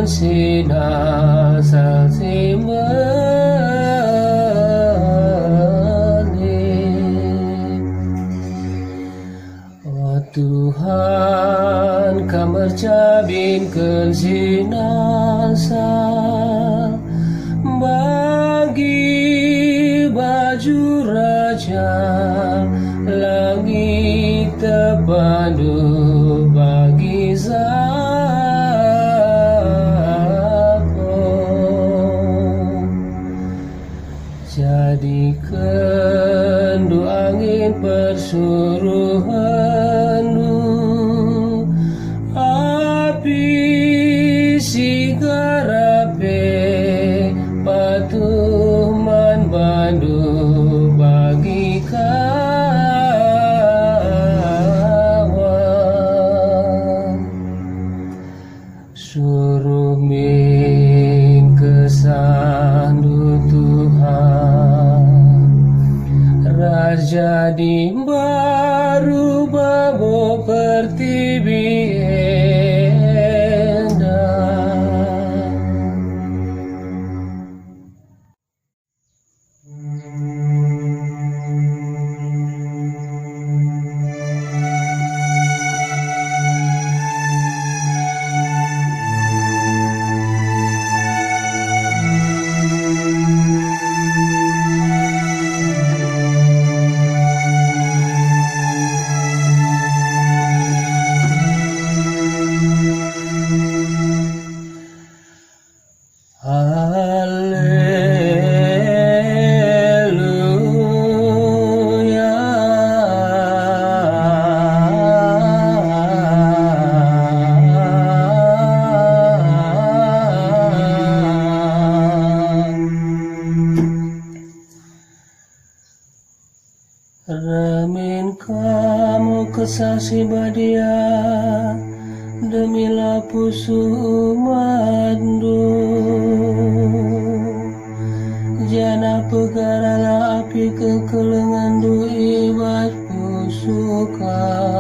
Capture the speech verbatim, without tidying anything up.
sinalsal si mehuli. O Tuhan, Kam ercabinken sinalsal bagi baju raja, langit tepandu bagi sapo. Jadikenndu angin persuruhenndu, api si garap e patuh man bandu bagi kawan. Suruh min kesahndu, Tuhan, ras jadi mbaru babo pertibi enda. Haleluya. Remin Kam, o Kesah Si Badia, demilah pusuh umat-Ndu, janah pegaralah api kekelengen-Ndu i bas pusuh kami.